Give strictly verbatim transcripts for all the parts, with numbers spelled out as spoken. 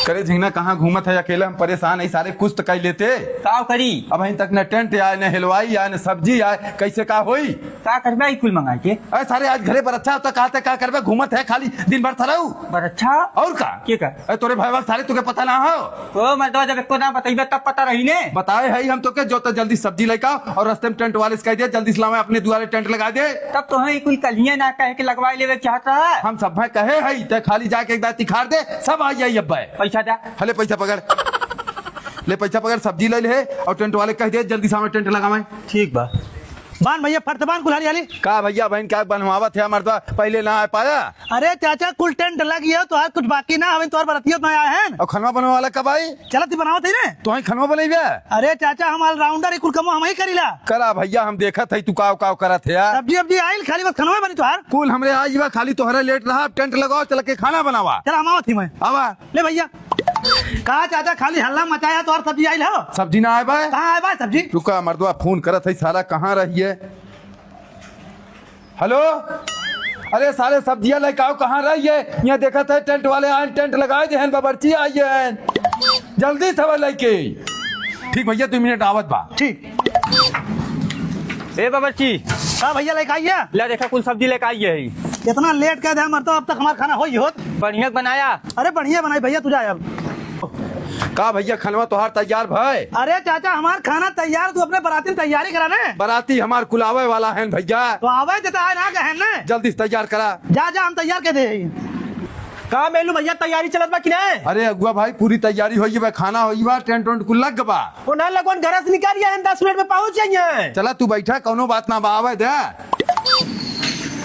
करे झिंगना, कहाँ घूमत है अकेला? हम परेशान है सारे, कुछ तो कह लेते। का करी? अबहिन तक न टेंट आए, न हलवाई आए, न सब्जी आए, कैसे का होई? का करबे ई कुल मंगाई के? अरे सारे, आज घरे बरच्छा होता, कहते का करबे, घूमत है खाली दिन भर सरऊ। बरच्छा? और का? के का? अरे तोरे भाई सारे, तुके पता ना हो? ओ मर्दवा, जब एको ना बतइबे तब पता रही ने। बताए है हम तोके, जो तो जल्दी सब्जी लेके आओ और रस्ते में टेंट वाले से कह दे जल्दी से लावे, अपने दुआरे टेंट लगा दे। तब तोहे ई कुल कल्हिए ना कहे के लगवाए लेवे चाहत रहा। हम सब भाई कहे है, ते खाली जाके एक बार तिखार दे, सब आ जाई अब्बे। पैसा दे। हले पैसा पकड़, ले पैसा पकड़, सब्जी ले ले और टेंट वाले कह दे जल्दी सामने टेंट लगावे। ठीक बा। बान भैया, फट बान कुल्हाड़ी हाली। का भैया बहन का बनवावत है मर्दवा, पहले ना आ पाया। अरे चाचा, कुल टेंट लग गया, तोहार कुछ बाकी ना, हमें तोहार बरतियत ना आया है। और खनवा बनवे वाला कब आई? चला ती बनावत है ने। तो ही खनवा बनैबे? अरे चाचा, हम ऑलराउंडर है, कुल कमवा हम ही करीला। करा भैया, हम देखत है तू काव काव करत है यार। सब्जी वब्जी आइल, खाली बस खनवा बनी तोहार। कुल हमरे आज बा, खाली तोहरे लेट रहा, अब टेंट लगाओ, चल के खाना बनावा। चला हम आवत ही मैं। आवा। ले भैया। का चाचा खाली हल्ला मचाया, तोहार सब्जी आइल हो? सब्जी ना आए बा? कहाँ आए बा सब्जी? रुका, मर्दवा फोन करत है, साला कहाँ रही है? हेलो, अरे साले सब्जिया लेके आओ, कहाँ रही है? यहाँ देखत है टेंट वाले आए, टेंट लगाए दे हैं, बावर्ची आई है, जल्दी से लेके। ठीक भैया, दो मिनट आवत बा। ठीक। ए बावर्ची। का भैया लेके आई है? ले देखा, कुल सब्जी लेके आई है। इतना लेट कह दे मर्दवा, अब तक हमार खाना हो ही होत। बढ़िया बनाया। अरे बढ़िया बनाई भैया, तू जा अब। का भैया, खनवा तोहार तैयार भय? अरे चाचा, हमार खाना तैयार, तू अपने बराती में तैयारी करा ने। बराती हमार कुल आवे वाला है भैया। तो आवे देता है ना, कहे ने। जल्दी से तैयार करा। जा, जा, हम तैयार कर दे। का मेलू भैया, तैयारी चलत बा कि नहीं? अरे अगुआ भाई, पूरी तैयारी होई बा, खाना होई बा, टेंट वेंट कुल लग बा। ओ ना लगवन, घर से निकाल गया है, दस मिनट में पहुंच जाइए। चला तू बैठा, कौनो बात ना बा, आवे दे।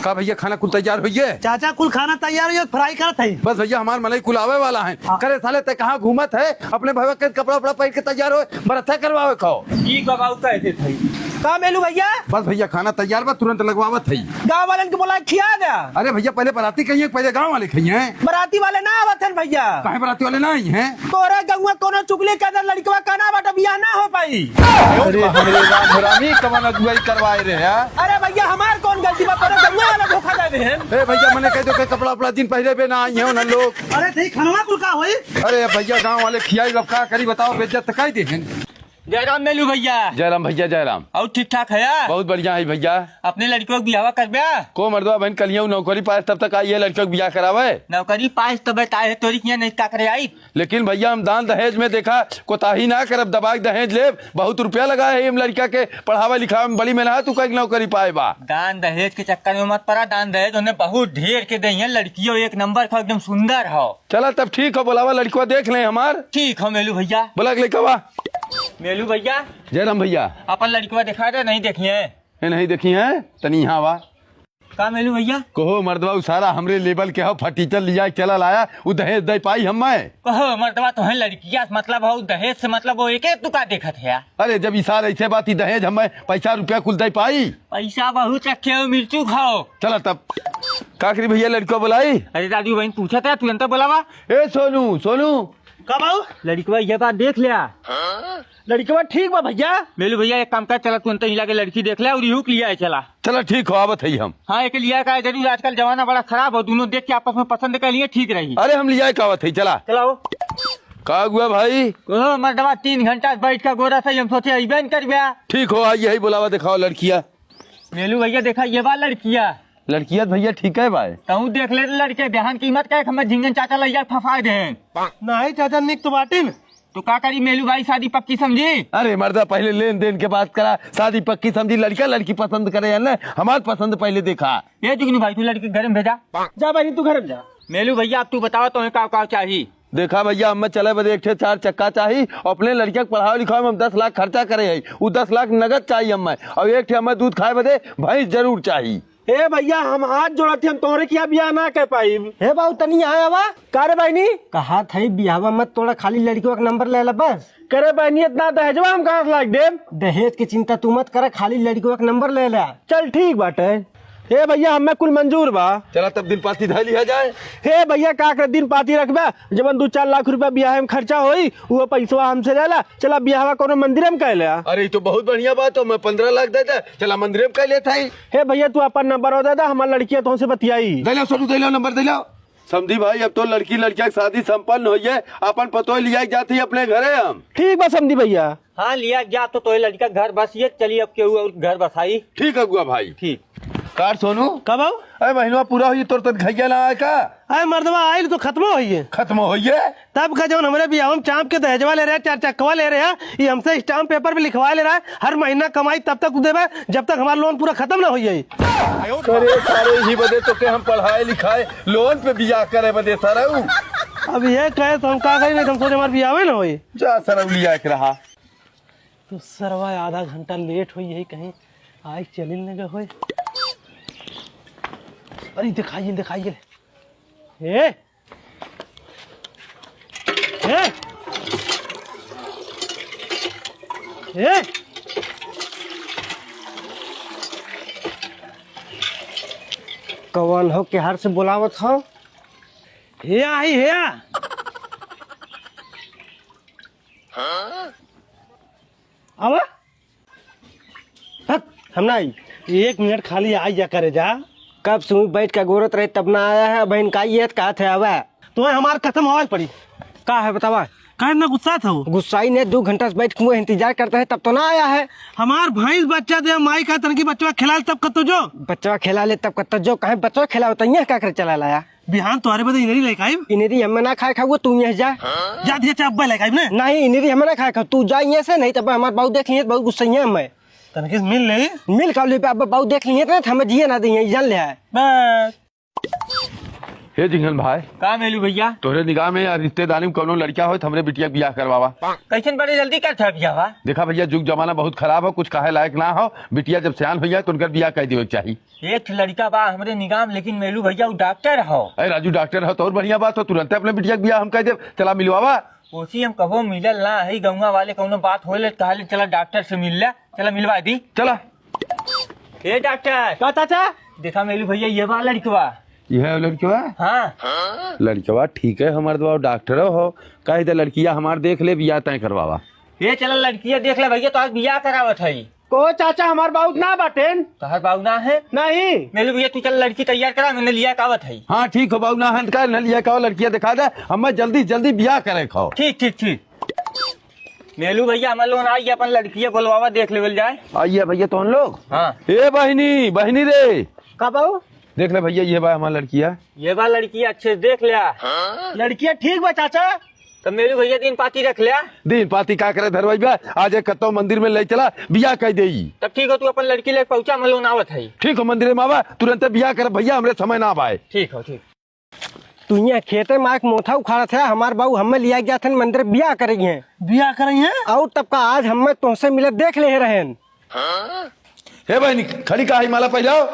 का भैया, खाना कुल तैयार होइए? चाचा, कुल खाना तैयार होइए, फ्राई करत है। बस भैया, हमार मनई कुल आवे वाला है। हाँ। करे साले, ते कहाँ घूमत है? अपने भैया के कपड़ा उपड़ा पहन के तैयार हो, बरथा करवावे खाओ। ठीक बा बाबू, कह देत हई। का मेलू भैया? बस भैया, खाना तैयार बा, तुरंत लगवावत है। गाँव वालन के बोला खिया दे। अरे भैया, पहले बराती कहिए, पहले गाँव वाले खाइए। बराती वाले ना आवत हैं भैया। काहे बराती वाले ना आई हैं? तोरे गौवा कोनो चुगली के अंदर लड़कवा का ना बाटे, बियाह ना हो पाई। अरे हमरे राम रामी, कवन अगुवाई करवाए रहे यार? अरे भैया, हमार कौन गलती बा? तोरे गौवा वाला धोखा दे दे हैं। ए भैया, मने कह दो कि कपड़ा उपड़ा दिन पहले बे ना आई हैं उन्हन लोग। अरे ठीक, खनवा कुल का होई? अरे भैया, गाँव वाले खियाई, अब का करी बताओ, बेइज्जत तो कई दे हैं। जय राम मेलू भैया। जय राम भैया, जय राम। और ठीक ठाक है या? बहुत बढ़िया है भैया। अपने लड़कियों के बियाहवा करबे? को मर्दवा बहन कलिया नौकरी पास तब तक आई है लड़कियों के बियाह करावे। नौकरी पास तब तक आए है तोरी किया नहीं का करे आई। लेकिन भैया हम दान दहेज में देखा कोताही ना करब, दबाई दहेज लेब। बहुत रुपया लगा है हम लड़का के पढ़ावे लिखावे में, बड़ी मेहनत तू कहीं नौकरी पाए बा। दान दहेज के चक्कर में मत पड़ा, दान दहेज उन्हें बहुत ढेर के दे हैं, लड़कियों एक नंबर का एकदम सुंदर हो। चला तब ठीक हो, बोलावा लड़कवा देख ले हमार। ठीक हो मेलू भैया। बोला के लड़कवा। मेलू भैया। जय राम भैया। अपन लड़कवा दिखा दे, नहीं देखी है। ए, नहीं देखी है, तनी यहाँ आवा। का मेलू भैया? कहो मर्दवा, उ सारा हमरे लेवल के हो, फटीचर लिया के चला लाया, उ दहेज दे पाई हम मैं? कहो मर्दवा, तोहे लड़किया से मतलब हो, दहेज से मतलब हो, एके तू का देखत है? अरे जब ई सार ऐसे बात, ई दहेज हम मैं, पैसा रुपया कुल दे पाई? पैसा बहुत रखे हो, मिर्चू खाओ। चला तब। का करी भैया, लड़कवा बोलाई? अरे राजू बहन पूछत है, तू जनता बोलावा। ए सोनू, सोनू। का बाऊ? लड़कवा ये बात देख लिया। लड़कवा ठीक बा भैया। मेलू भैया एक काम कर, चला तू अंतर हिला के लड़की देख ले और इहू के लिया चला। चला ठीक हो, आवत है हम। हाँ, एक लिया का जरूर, आजकल जमाना बड़ा खराब हो, दोनों देख के आपस में पसंद कर लिए ठीक रही। अरे हम लिया का आवत है, चला। चलाओ। का हुआ भाई? ओ मर्दवा, तीन घंटा से बैठ के गोरा से हम सोचे अइबे न करबे। ठीक हो, आई यही बुलावा, दिखाओ लड़किया। मेलू भैया देखा, ये बा लड़किया। लड़किया तो भैया ठीक है भाई। तहूँ देख ले लड़के, बिहान कीमत का एक हमें झिंगन चाचा लैया फंसा दे। नहीं चाचा, निक तो बाटिन। तो का करी मेलू भाई, शादी पक्की समझी? अरे मर्दा, पहले लेन देन के बात करा, शादी पक्की समझी, लड़का लड़की पसंद करे या ना, हमार पसंद पहले देखा। ए जुगनू भाई, तू लड़के घर में भेजा। जा भाई, तू घर में जा। मेलू भैया, अब तू बतावा, तोहे का का चाही? देखा भैया, हमें चले बदे एक ठे चार चक्का चाही, और अपने लड़किया के पढ़ावे लिखावे में हम दस लाख खर्चा करे है, उ दस लाख नगद चाही हमें, और एक ठे हमें दूध खाए बदे भैंस जरूर चाही। ए भैया, हम हाथ जोड़त ही, हम तोहरे किया बियाह ना कर पाइब। हे बाऊ, तनी यहाँ आवा। का रे बहनी? कहा थई बियाहवा मत तोड़ा, खाली लड़कियों का नंबर ले ला बस। करे बहनी, इतना दहेजवा हम कहाँ से लाके देब? दहेज की चिंता तू मत करा, खाली लड़कियों का नंबर ले ला। चल ठीक बाटे। ए भैया, हमें कुल मंजूर बा। चला तब दिन पाती धै लिया जाए। हे भैया, का करे दिन पाती रखबा? जबन दू चार लाख रुपया बियाह में खर्चा होई, वो पैसवा हमसे ले ला। चला बियाहवा कोनो मंदिर में कर ले। अरे, ई तो बहुत बढ़िया बात हो, मैं पन्द्रह लाख दे दे, चला मंदिर में कर लेत हई। हे भैया, तू अपन नंबर दे दे, हमार लड़किया तोहसे बतियाई। दे लो सोनू, दे लो नंबर, दे लो। समधी भाई, अब तो लड़की लड़किया के शादी संपन्न होइए, अपन पतोह लिया के जात ही अपने घरे हम। ठीक बा समधी भैया। हाँ, लिया जा तो तोहे लड़का घर बस ये चली, अब केहू और घर बसाई। ठीक है अगुआ भाई। ठीक। कार सोनू। का बाऊ? अरे महीनवा पूरा होइए, तोर तनखैया ना आए का? अरे मर्दवा आइल तो खत्मो होइए। खत्मो होइए? तब का जौन हमरे बियाह में चाँप के दहेजवा ले रहे, चार चक्कवा ले रहे, ये हमसे स्टाम्प पेपर पे लिखवा ले रहा है, हर महीना कमाई तब तक देबे जब तक हमार लोन पूरा खत्म ना हो जाई। अरे सारे ही बदे तो के हम पढ़ाए लिखाए, लोन पे बियाह करे बदे सरऊ। अब ये कहे तो हम का करी, नहीं तो हम सोचे हमार बियाह ना होई। जा सरऊ लिया के रहा। तो सरवा आधा घंटा लेट होई यही कहीं, आइ चलिल न गए होए। अरे देखाइए, देखाइए। ए, ए, ए। कौन हो, केहर से बोलावत हो? हेया आई, हेया। आवा। हट, हम ना आई। एक मिनट खाली आई जा करे जा। कब से बैठ के गोरत रहे तब ना आया है, बहन का ये कहा थे आवा। तुम्हें हमार कसम हवा पड़ी। का है बतावा? काहे ना गुस्सा था वो? गुस्साई ने दो घंटा से बैठ के इंतजार करता है तब तो ना आया है। हमार भैंस बच्चा दे माई का तनकी बच्चा खिला ले तब कतो जो। बच्चा खिला ले तब कतो जो, कहे बच्चा खिला होता है, का करे चला लाया? बिहान तोहरे बदे इनरी लेके आइब। इनरी हमें ना खाए खाओ, तू यहाँ जा। जा दिया चाप लेके आइब ने। नहीं, इनरी हमें ना खाए खाओ, तू जा यहाँ से, नहीं तब हमार बाऊ देख लिए, बहुत गुस्सा है हमें। तनके से मिल ले। मिल का ले पे, अब बाऊ देख लिए तो हमें जिए ना दे, जान ले है। बस। हे झिंगन भाई। का मेलू भैया? तोहरे निगाह में या रिश्तेदारी में कौनो लड़किया होय तो हमरे बिटिया के बियाह करवावा। कैसन बड़े जल्दी करत है बियाह बा? देखा भैया, जुग जमाना बहुत खराब हो, कुछ कहे लायक ना हो, बिटिया जब सियान हो जाए तो उनकर बियाह कर देवे के चाही। एक ठे लड़का बा हमरे निगाह में, लेकिन मेलू भैया उ डॉक्टर हो। अरे राजू, डॉक्टर हो तो और बढ़िया बात हो, तुरंते अपने बिटिया के बियाह हम कर देब। चला मिलवावा। ओसी हम कबो मिलल ना है, गौवा वाले कौनो बात होले तो कहले चला डॉक्टर से मिल ले, चला मिलवा दी। चला। ए डॉक्टर। का चाचा? देखा मेलू भैया, ये बा लड़कवा। ये है लड़कवा? हाँ। लड़कवा ठीक है, हमार दवा डॉक्टर हो, कह दे लड़किया हमार देख ले, बियाह तय करवावा। ये चला लड़किया देख ले भैया, तो आज बियाह करावत है। को चाचा, हमार बाऊ ना बाटेन। तोहर बाऊ ना है? नहीं। मेरे भैया, तू चल लड़की तैयार करा, मैंने लिया कावत है। हाँ, ठीक हो, बाऊ ना हन का, न लिया कावा, लड़किया दिखा दे, हमें जल्दी जल्दी बियाह करे खाओ। ठीक, ठीक, ठीक। मेलू भैया, हमारे लोगन आइए, अपन लड़किया बोलवावा, देख लेवल जाए। आइए भैया, तोहन लोग। हाँ। ए बहिनी, बहिनी रे। का बाऊ? देख ले भैया, ये बा हमार लड़किया। ये बा लड़किया, अच्छे से देख लिया। लड़किया ठीक बा चाचा। तब मेलू भैया दिन पाती रख लिया। दिन पाती का करे धरवाई बा? आज एक कत्तो मंदिर में ले चला, बियाह कर देई। तब ठीक हो, तू अपन लड़की लेके पहुंचा, हम लोग आवत है। ठीक हो, मंदिर में आवा, तुरंत बियाह कर भैया, हमरे समय ना बाए। ठीक हो, ठीक। तू यहाँ खेते में आके मोथा उखाड़त है, हमार बाऊ हमें लिया गया था मंदिर बियाह करेगी हैं। बियाह करेगी हैं? और तब का आज हमें तुमसे मिले देख ले रहन। हे बहनी, खड़ी का है, माला पहिराओ।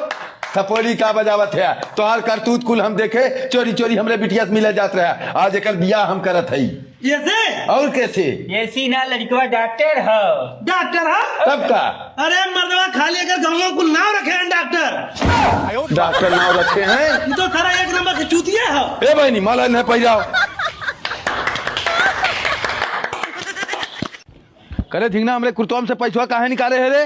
थपोली का बजावत है? तोहार करतूत कुल हम देखे, चोरी चोरी हमरे बिटिया से मिले जात रहा। आज एकर बियाह हम करत हई। ऐसे? और कैसे? ऐसी ना, लड़कवा डॉक्टर हो। डॉक्टर हो? तब का? अरे मर्दवा, खाली अगर गाँव कुल नाम रखे हैं डॉक्टर। डॉक्टर नाम रखे हैं? ये तो सारा एक नंबर के चूतिया है। ए बहनी, माला नहीं पहिराओ। करे झिंगना, हमरे कुर्तवा में से पैसवा काहे निकाले है रे?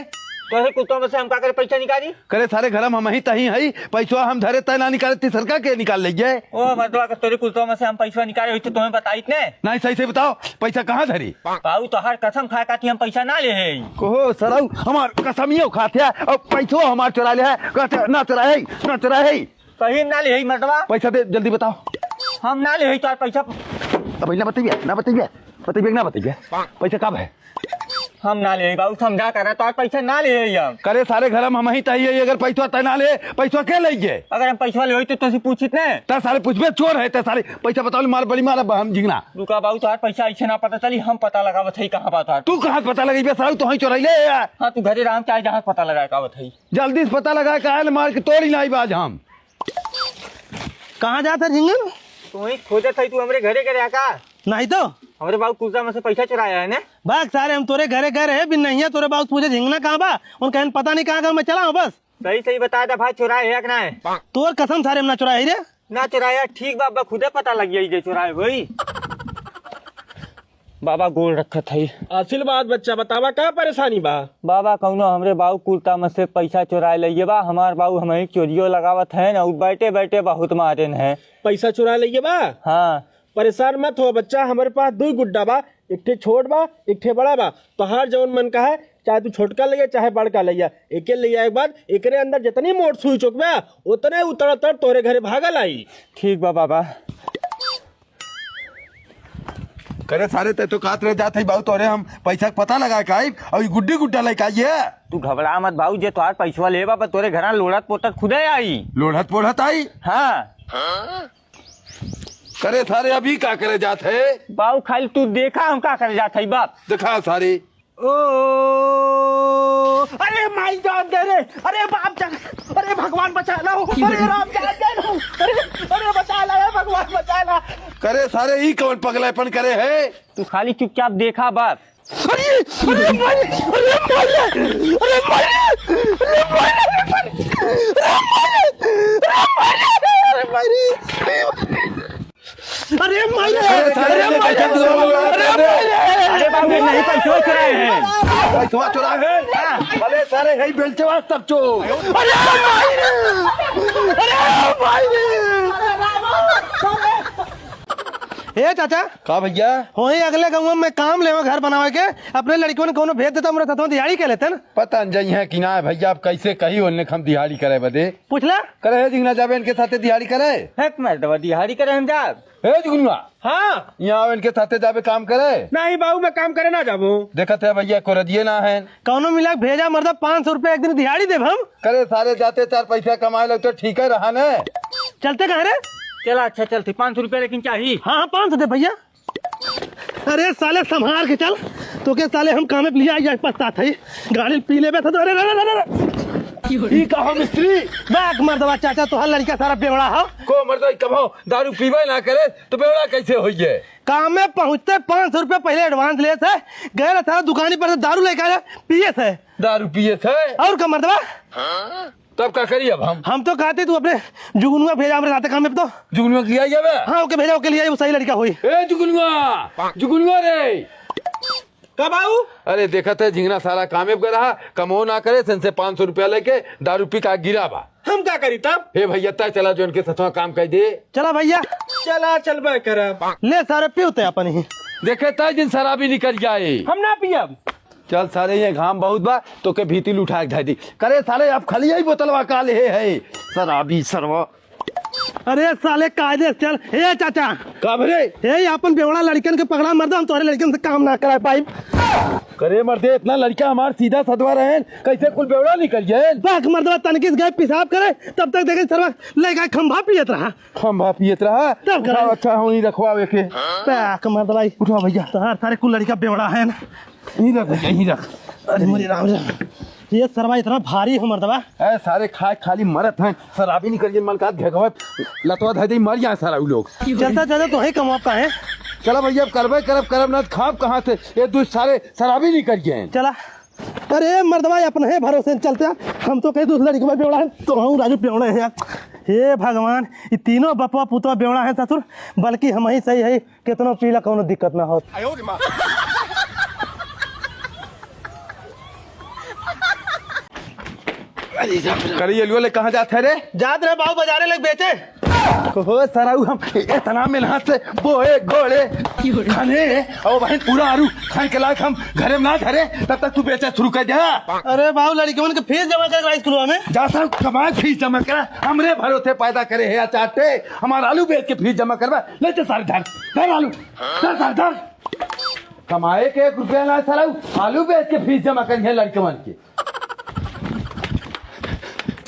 तोहरे कुर्तवा में से हम का करे पैसा निकाली? करे सारे घर में हम ही तही हई, पैसवा हम धरे तय ना निकाले, तीसरका के निकाल ले गए। ओ मर्दवा, के तोरे कुर्तवा में से हम पैसवा निकाले होई तो तुम्हें बताइत ने। नहीं, सही से बताओ, पैसा कहाँ धरी? बाऊ, तोहार कसम खाए काटी हम पैसा ना ले है। कहो सरऊ, हमार कसमियो खात है और पैसवा हमार चुरा ले है, कहते ना चुरा है, ना चुरा है। सही ना ले है मर्दवा। पैसा दे, जल्दी बताओ। हम ना ले है तोहार पैसा। अब ना बतइबे, ना बतइबे, बतइबे कि ना बतइबे? पैसा कब है? हम ना ले बाबू, समझा कर, तोहार पैसा ना ले हम। करे सारे घर में हम ही तही है, अगर पैसा तय ना ले, पैसा के ले गए? अगर हम पैसा ले होई तो तोसे पूछित ने। त सारे पूछबे, चोर है त सारे। पैसा बताओ, मार बड़ी मार, अब हम झिंगना। रुका बाबू, तोहार पैसा ऐसे ना पता चली, हम पता लगावत है कहाँ बात है। तू कहाँ से पता लगइबे सारे, तू ही चोराई ले यार। हाँ, तू घरे राम चाहे जहाँ पता लगाए का आवत है। जल्दी से पता लगाए, काहे ले मार के तोड़ी ना बाज हम। कहाँ जात है झिंगन? तू ही खोजत है, तू हमरे घरे घरे आका। नहीं तो। हमरे बाबू कुर्ता में से पैसा चुराया है ने? भाग सारे, हम तोरे घरे गए रहे, बिन नहीं है, तोरे बाबू पूछे झिंगना कहाँ बा? उन कहन पता नहीं कहाँ गए, मैं चला हूँ बस। सही सही बता दे भाई, चुराए है कि ना है? तोर कसम सारे, हम ना चुराए रे। ना चुराया, ठीक बा, बा खुदे पता लग जाई जे चुराए होई। बाबा गोड़ रखत हई। आशीर्वाद बच्चा, बतावा का परेशानी बा? बाबा कौनो हमरे बाऊ कुर्ता में से पैसा चोराए लइए बा। हमार बाऊ हमही चोरियो लगावत हैं और बैठे बैठे बहुत मारेन हैं। पैसा चुरा लइए बा? हाँ। परेशान मत हो बच्चा, हमरे पास दुई गुड्डा बा, एक ठे छोट बा, एक ठे बड़ा बा। तोहार जौन मन का है, चाहे तू छोटका लइया, चाहे बड़का लइया। एके लइया एक बार, एकरे अंदर जितनी मोट सुई चुकबे, उतने उतड़ उतड़ तोहरे घरे भागल आई। ठीक बा बाबा। करे सारे, ते तो कात रह जात है बाऊ, तोरे हम पैसा के पता लगा के आई, और ई गुड्डी गुड्डा लेके आइए। तू घबरा मत बाऊ, जे तोहार पैसवा लेबा पर तोरे घरा लोढ़त पोढ़त खुदे आई। लोढ़त पोढ़त आई? हाँ। करे सारे, अभी का करे जात है? बाऊ खाली तू देखा हम का करे जात है बाप। देखा सारे। ओ, अरे माई जान दे रे, अरे बाप जान, अरे भगवान बचा लो, अरे राम जान दे लो, अरे, अरे बचा लो, अरे भगवान बचा लो। करे सारे, ई कौन पगलापन करे है? तू खाली चुपचाप देखा बाप। अरे, अरे माई, अरे माई, अरे माई, अरे माई, अरे माई, अरे माई, अरे माई। अरे माई रे, अरे सारे, अरे माई रे, अरे माई रे। अरे बाबू, ये नहीं पैसवा चुराए हैं। पैसवा चुराए हैं? हाँ। अरे सारे, यही बेलचवा सब चोर। अरे माई रे, अरे माई रे। ए चाचा, का भैया? होई अगले गाँव में काम लेवा घर बनावे के, अपने लड़कियों ने कौनो भेज देता, हमरा साथ में दिहाड़ी कर लेते ना। पता न जइहैं कि ना भैया, अब कैसे कही उनने हम दिहाड़ी करे बदे। पूछ ला। करे है जिंगना जाबे इनके साथे दिहाड़ी करे। हेक मर्दवा, दिहाड़ी करे हम जाब। हे जुगनुआ। हाँ। यहाँ आवे इनके साथे जाबे काम करे। नहीं बाबू, मैं काम करे ना जाबो। देखत है भैया, को रजिए ना है। कौनो मिला के भेजा मर्दा, पाँच सौ रुपया एक दिन दिहाड़ी देब हम। करे सारे जाते चार पैसा कमाए लग तो ठीक है रहा ने। चलते कहाँ रे? चला अच्छा चलते, पाँच सौ रुपया लेकिन चाहिए। हाँ, हाँ, पाँच सौ दे भैया। अरे साले संभाल के चल, तोके साले हम कामे पे लिया, आज पछतात है। गाड़ी पी लेबे था तो, अरे, अरे, अरे, अरे। ई का हो मिस्त्री? बैक मर्दवा चाचा, तोहार लड़का सारा बेवड़ा हो। को मर्दवा कबो दारू पीबे ना करे तो बेवड़ा कैसे होइए? कामे पहुँचते पाँच सौ रुपया पहले advance लेत है, गए रहा था दुकानी पर से दारू लेके आया, पिए थे। दारू पिए थे? और का मर्दवा? तब का करी अब हम? हम तो कहते तू अपने जुगनुआ भेजा हमरे साथे काम में तो। जुगनुआ के लिया जाबे? हाँ, ओके भेजा, ओके लिया, वो सही लड़का होई। ए जुगनुआ, जुगनुआ रे। का बाऊ? अरे देखत है झिंगना सारा कामे पे रहा, कमो ना करे, सन से पाँच सौ रुपया लेके दारू पी का गिरा बा। हम का करी तब? हे भैया, तय चला जो इनके सथवा काम कर दे। चला भैया। चला, चलबे करब। ले सारे पीऊ ते अपन ही। देखे तय दिन शराबी निकल जाए। हम ना पियब। चल सारे, ये घाम बहुत बा, तोके भीतिल उठा के धर दी। करे सारे, अब खाली यही बोतलवा का ले है, शराबी सरवा। अरे साले, कायदे से चल। ए चाचा। का भरे? ए, अपन बेवड़ा लड़कन के पकड़ा मर्दा, हम तोहरे लड़कन से काम ना कराए पाई। करे मर्दे, इतना लड़का हमार सीधा सधवा रहे, कैसे कुल बेवड़ा निकल गए? बाक मर्दवा तनकी से गए पेशाब करे, तब तक देखे सरवा ले गए खंभा पियत रहा। खंभा पियत रहा? तब करे। उठाओ, अच्छा, हम ही रखवावे के। बाक मर्दवा। उठाओ भैया। तोहार सारे कुल लड़का बेवड़ा है ना। यहीं रख भैया, यहीं रख। अरे मोरे राम रे, ये सरवा इतना भारी है मर्दवा। ए, सारे खाए खाली मरत हैं, शराबी निकल गए, मन का घेघवा लतवा धर दे, मर जाए सारा उ लोग। चलता चलता तो ही कमाब का है। चला भैया, अब करबे करब, करब ना तो खाब कहाँ से? ये दो सारे शराबी निकल गए हैं। चला। अरे मर्दवा, अपने ही भरोसे चलते हैं। हम तो कहीं दूसरे लड़की में बेवड़ा है, तो हम राजू बेवड़ा है यार। हे भगवान, ये तीनों बपवा पुतवा बेवड़ा है ससुर, बल्कि हम ही सही है। केतनो पीला कौनो दिक्कत ना होत। करे ये लुआ ले कहाँ जात है रे? जात रहे बाबू बाजारे लग बेचे। हो सरऊ, हम इतना मेहनत से बोए गोड़े खाने और वहीं पूरा आरू खान के लायक हम घरे में ना धरे, तब तक तू बेचे शुरू कर दे। अरे बाबू, लड़कियों के फीस जमा कर स्कूल में। जाता हूँ कमाए फीस जमा करा, हमरे भरोसे पैदा करे है चाटे, हमारा आलू बेच के फीस जमा करवा। ले चल सारे धर, धर आलू, धर सारे धर। कमाए के एक रुपया ना साला, आलू बेच के फीस जमा करिए लड़कवन के।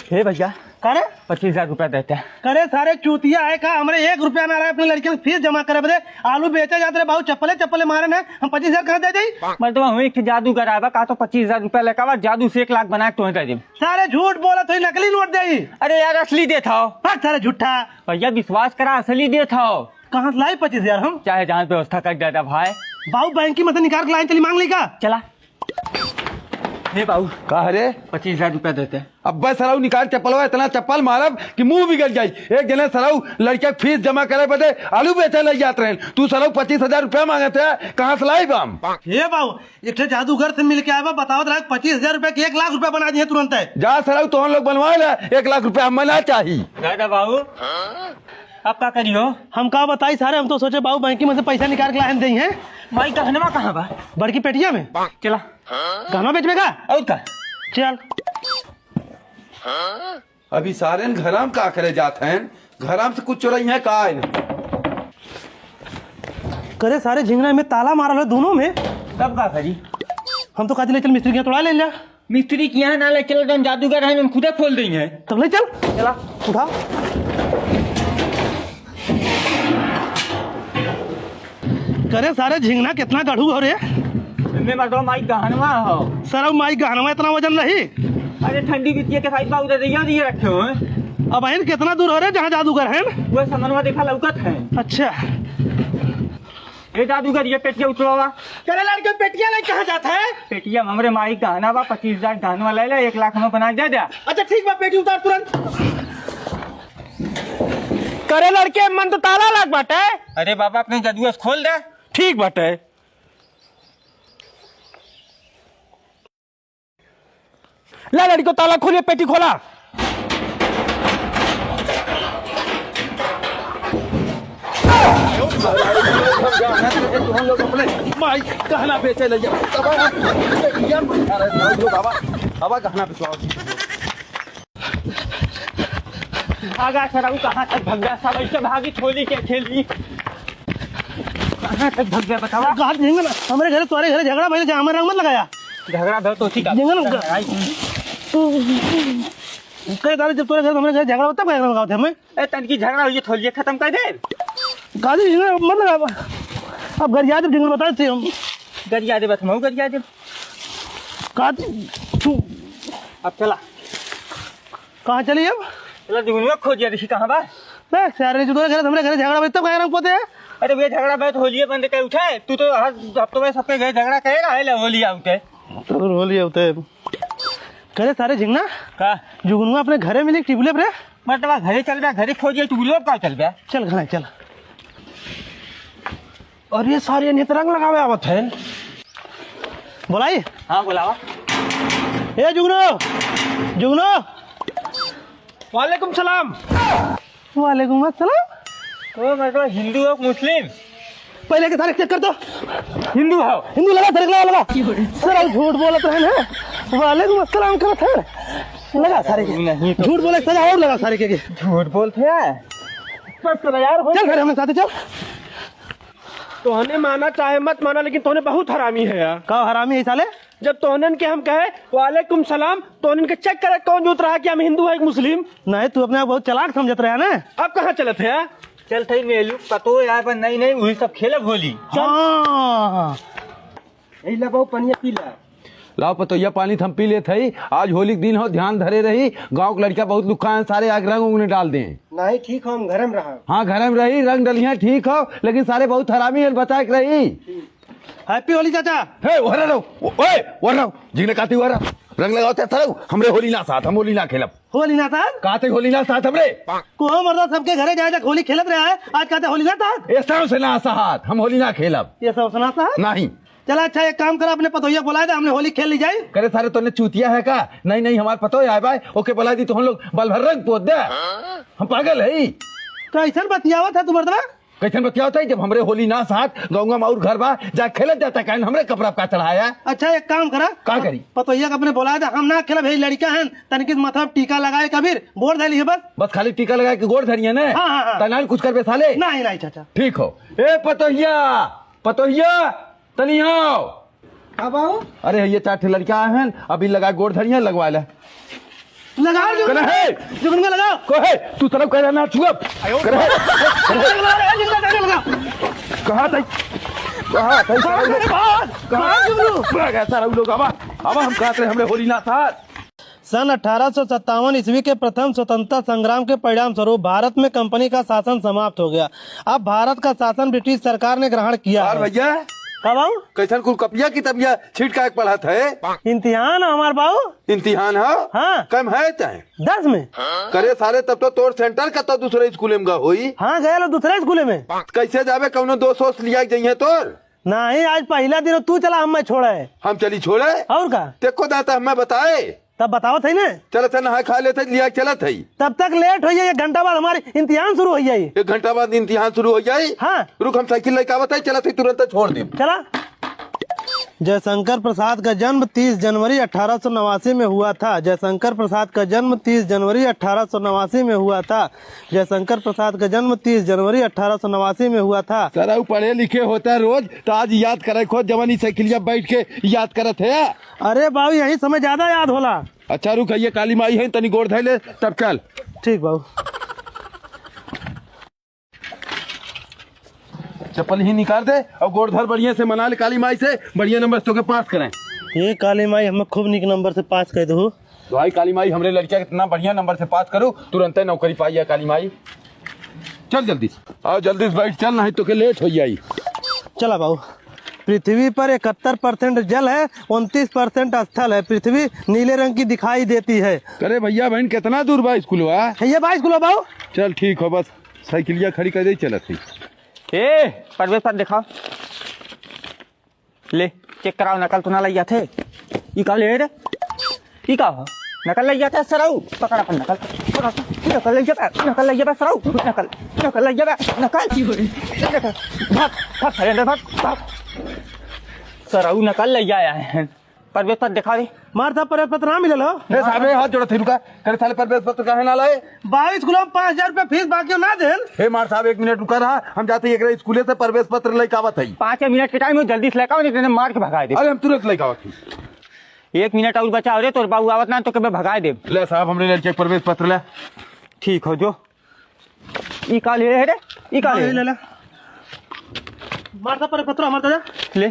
हे भैया, का रे? पच्चीस हजार रुपया देते हैं। करे सारे चूतिया है का, हमरे एक रुपया ना रहे अपने लड़के की फीस जमा करे बदे। आलू बेचे जात रहे बाबू, चप्पले चप्पले मारे ना, हम पच्चीस हजार कहाँ दे देई? मर्दवा, हम एक ठे जादू कराए बा, का तो पच्चीस हजार रुपया लेके आवा, जादू से एक लाख बना के तुम्हें दे देब। सारे झूठ बोलत हो, नकली नोट देई। अरे यार, असली देत हो। हट सारे झूठा। भैया विश्वास करा, असली देत हो। कहाँ से लाई पच्चीस हजार हम? चाहे जहाँ व्यवस्था कर देता भाई। बाबू बैंक की मशीन निकाल के लाइन चली मांग ली का? चला। हे बाबू, का रे? पच्चीस हजार रुपया देते। अब्बे सरऊ निकाल चप्पलवा, इतना चप्पल मारब कि मुंह बिगड़ जाई। एक जने सरऊ लड़का के फीस जमा करे बदे आलू बेचे लइ जात रहेन, तू सरऊ पच्चीस हजार रुपया मांगत है, कहाँ से लाइब हम? हे बाबू, एक ठे जादूगर से मिल के आए बा, बतावत रहा पच्चीस हजार रुपया के एक लाख रुपया बना दिए तुरंत है। जा सरऊ तोहन लोग बनवा ले, एक लाख रुपया हमें ना चाही। दादा बाबू, अब का करियो? हम का बताई सारे, हम तो सोचे बाबू बैंक में से पैसा निकाल के लाहन देई हैं। माई गहनवा कहाँ बा? बड़की पेटिया में। चला। गहनवा बेचबे का? और का? चल। अभी सारे न घराम का करे जात हैं? घराम से कुछ चोरई है का है? करे सारे झिंगना में ताला मारल है दोनों में। तब का करी? हम तो कहते ले चल मिस्त्री के यहाँ तोड़ा ले जा। मिस्त्री के यहाँ ना ले चल, जौन जादूगर है, जौन खुदे खोल देई है। तब ले चल। चला। उठा। करे सारे झिंगना कितना गढ़ू हो रे। इनमें मतलब माई गहनवा हो। सरऊ माई गहनवा इतना वजन रही। अरे ठंडी बिटिया के साइड बाबू दे दिया, ये रखे हो। अब आइन कितना दूर हो रे जहाँ जादूगर हैं? वो समनवा देखा लौकत है। अच्छा। ए जादूगर, ये पेटिया उतरवा। करे लड़के, पेटिया ले कहाँ जात है? पेटिया में हमरे माई गहना बा, पच्चीस हजार गहनवा ले ले, एक लाख में बना दे दे। अच्छा ठीक बा, पेटी उतार तुरंत। करे लड़के, मन तो ताला लाग बाटे। अरे बाबा, अपने जदुआ से खोल दे। ठीक बाटे। ला लड़को, ताला खोलिए, पेटी खोला। माई गहना बेचे ले जा। बाबा, बाबा, गहना बेचवाओ। भागा सरऊ, कहाँ तक भग गया? सब ऐसे भागी, होली के खेली। कहाँ तक भग गया बतावा? कहाँ झिंगना? हमरे घरे, तोरे घरे झगड़ा भइल, जा हमरे रंग मत लगाया। झगड़ा भइल तो ठीक है। झिंगना। आई। कहे तारे, जब तोरे घर हमरे घर झगड़ा होता है, तब झगड़ा लगावत है हमें। ए, तनकी झगड़ा होइए, थोलिए खत्म कर दे। काजी झिंगना मत लगा। अब घर याद झिंगना बता देते हम। गरिया दे, बस मऊ गरिया दे। काजी, तू अब चला। कहाँ चली अब? चला, दुगुनवा खोजिया, देखी कहाँ बा। बे, सारे जो तोरे घर, हमरे घर झगड़ा होता है, तब कहे रंग पोते हैं। अरे भैया, झगड़ा बात होलिए बंद कर उठा है। तू तो हर हफ्ते में सबके घर झगड़ा करेगा, है ले होली आउट है। तो होली आउट है। करे सारे झिंगना। का? जुगनुआ अपने घरे मिली टिबुले रे। मतलब घरे चल बे, घरे खोजिए, टिबुले का चल बे। चल घरे चल। और ये सारे नित रंग लगावे आवत हैं। बोलाई? हाँ, बोलावा। ए जुगनू, जुगनू। वालेकुम सलाम। वालेकुम अस्सलाम। ओ, मतलब हिंदू हो कि मुस्लिम? पहले के सारे चेक कर दो। हिंदू हो? हिंदू लगा, सारे लगा, लगा। सारे झूठ बोलत रहे हैं। वालेकुम अस्सलाम करत हैं। लगा सारे के। नहीं तो झूठ बोले सजा और लगा सारे के, के। झूठ बोलते हैं। बस करो यार, हो चल घर हमरे साथे चल। तोहने माना चाहे मत माना, लेकिन तोहने बहुत हरामी है यार। का हरामी है साले? जब तोहनन के हम कहे वालेकुम सलाम, तोहनन के चेक करे कौन जूत रहा कि हम हिंदू है कि मुस्लिम। नहीं, तू अपने आप बहुत चालाक समझत रहा ना। अब कहाँ चलत है यार? चल थई मेलू पतो यार, पर नहीं, नहीं, वही सब खेलब होली। हाँ। ए ला बाबू, पनिया पी ला। लाओ पतोहिया, पानी त हम पी लेत हई। आज होली के दिन हो, ध्यान धरे रही। गाँव के लड़का बहुत लुक्खा हैं, सारे आग रंग उंग न डाल दें। नहीं, ठीक हो, हम घरे में रहा। हाँ, घरे में रही, रंग डलिया ठीक हो, लेकिन सारे बहुत हरामी हैं, बचा के रही। हैप्पी होली चाचा। हे, ओहरा रहो, ओ-, ओए, ओहरा रहो, जिगने काती ओहरा, रंग लगाओ ते सरऊ, हमरे होली ना साथ, हम होली ना खेलब। होली ना साथ? काते होली ना साथ हमरे। को मर्दा सबके घरे जाए तक होली खेलत रहा है, आज काते होली ना साथ? ये सरऊ से ना साथ, हम होली ना खेलब। ये सरऊ से ना साथ? नहीं। चला अच्छा, एक काम करा, अपने पतोहिया बुला दे, हमने होली खेल ली जाए। करे सारे, तोने चूतिया है का? नहीं, नहीं, हमार पतोह आए बाय, ओके बुला दी तो हम लोग बल भर रंग पोत दे। हम पागल है? कैसन बतियावत है तू मर्दवा? कैसन बतियावत है? जब हमरे होली ना साथ गौंगा माउर घर बा, जा खेलत जाता, काहे हमरे कपड़ा का चढ़ाया? अच्छा, एक काम करा, का करी? पतोहिया के अपने बुला दे, हम ना खेलब, हे लड़का हन, तनिक मतलब टीका लगाए कबीर, गोड़ धइली है बस। बस खाली टीका लगाए के गोड़ धरिए ने? हाँ, हाँ, हाँ। तनाल कुछ करबे साले? नहीं, नहीं चाचा। ठीक हो। ए पतोहिया, पतोहिया, तनी आओ। का बाबू? अरे, ये चार ठे लड़का आए हैं, अभी लगा गोड़ धरिया, लगवा ले। लगा, करे है। जुगनू का लगा। को है? तू तरफ कह रहा ना छुअब। करे है। लगा, लगा, लगा, लगा। कहाँ तई? कहाँ तई? भाग, अरे, भाग। कहाँ? भाग, जुगनू। भाग, ऐसा रहू लोग, अब, अब हम कहते हैं, हमरे होली ना था। सन अठारह सौ सत्तावन ईस्वी के प्रथम स्वतंत्रता संग्राम के परिणाम स्वरूप भारत में कंपनी का शासन समाप्त हो गया। अब भारत का शासन ब्रिटिश सरकार ने ग्रहण किया और है। भैया, का बाऊ? कैसन कुल कपिया कितबिया छिटका के पढ़त है? इम्तिहान है हमार बाऊ। इम्तिहान है? हाँ। कम है चाहे? दस में। करे सारे, तब तो तोर सेंटर का तो दूसरे स्कूले में गा होई। हाँ, गया लो दूसरे स्कूले में। कैसे जाबे, कौनो दोस्त वोस्त लिया के जइहे तोर? नहीं, आज पहला दिन, तू चला, हम मैं छोड़े। हम चली छोड़े? और का? देखो दाता, हमें बताए। तब बतावत है ना। चलत है, नहाए खा लेत है, लिया चलत है। तब तक लेट हो जाए, एक घंटा बाद हमारे इम्तिहान शुरू हो जाए। एक घंटा बाद इम्तिहान शुरू हो जाए? हाँ। रुक, हम साइकिल लेके आवत है, चलत है, तुरंत छोड़ दे। चला। जयशंकर प्रसाद का जन्म तीस जनवरी अठारह सौ नवासी में हुआ था। जयशंकर प्रसाद का जन्म तीस जनवरी अठारह सौ नवासी में हुआ था। जयशंकर प्रसाद का जन्म तीस जनवरी अठारह सौ नवासी में हुआ था। सरऊ पढ़े लिखे होता रोज, तो आज याद करे खोज जवानी साइकिलिया बैठ के याद करत है। अरे बाबू, यही समय ज्यादा याद होला। अच्छा रुक, ये काली माई है, तनी गोड़ धइ ले, तब चल। ठीक बाबू। चप्पल ही निकाल दे और गोड़ धर बढ़िया से, मना ले काली माई से, बढ़िया नंबर से तोके पास करें। ये काली माई, हमें खूब नीक नंबर से पास कर दो। तो भाई काली माई, हमरे लड़किया के इतना बढ़िया नंबर से पास करू, तुरंते नौकरी पाई है काली माई। चल जल्दी से, आओ जल्दी से बैठ चल, नहीं तो के लेट हो जाई। चला बाबू। पृथ्वी पर इकहत्तर परसेंट जल है, उनतीस परसेंट स्थल है। पृथ्वी नीले रंग की दिखाई देती है। अरे भैया बहन, कितना दूर बा स्कूलवा? ये बा स्कूलवा बाबू। चल ठीक हो, बस साइकिलिया खड़ी कर दे, चलत ही। ए, प्रवेश पत्र दिखाओ। ले, चेक कराओ, नकल तो ना लइ जात है। ई का ले रे? ई का हो? नकल लइ जात है सरऊ? पकड़ अपन नकल। पकड़, नकल लइ जात है, नकल लइ जात है सरऊ। नकल, नकल लइ जात है, नकल। नकल। भाग, भाग, सरेंडर, भाग, भाग। सरऊ नकल लइ आया है। प्रवेश पत्र दिखा दे। मार साहब, प्रवेश पत्र ना मिलल हो? ए साहब, ए हाथ जोड़त है, रुका। करे साले प्रवेश पत्र काहे ना लाए? बाबू, स्कूल में पाँच हजार रुपया फीस बाकी ना देन। हे मार साहब, एक मिनट रुका रहा, हम जाते ही एकरा स्कूले से प्रवेश पत्र लेके आवत हई। पाँच मिनट के टाइम हो, जल्दी से लेके आओ, नहीं तो मार के भगाए दे। अरे हम तुरंत लेके आवत हई। एक मिनट और बचा रे, तोर बाबू आवत ना तो कबे भगाए दे। ले साहब, हमरे लड़के के प्रवेश पत्र ले। ठीक हो जो। ई का ले है रे? ई का हाँ, ले? ले, ले। मार साहब, पर पत्र हमार दादा। ले।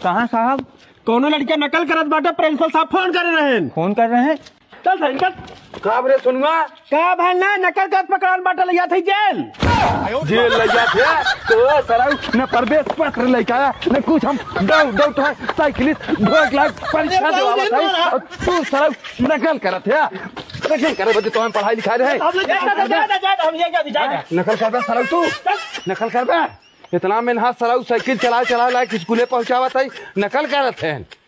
कहाँ साहब? कौनो लड़का नकल करत बाटे, प्रिंसिपल साहब फोन कर रहे हैं। फोन कर रहे हैं? चल सर, चल। का रे सोनुआ? का भाई ना, नकल करत पकड़ान बाटे, लइया थे जेल। जेल लइया थे? तो सरऊ न प्रवेश पत्र लेके आया, न कुछ। हम दौड़ दौड़ तो है, साइकिलिस्ट ढोक लाग परीक्षा अरे, देवावत है। और तू सरऊ नकल करत है, नकल करे बदे तो हम पढ़ाई लिखाई रहे। हम लोग जा, जा, जा, जा, हम ये क्या, जा, जा। नकल करबे सरऊ तू? नकल करबे? इतना मेहनत सरऊ साइकिल चला चला लाइके स्कूले पहुँचावत है, नकल करत है।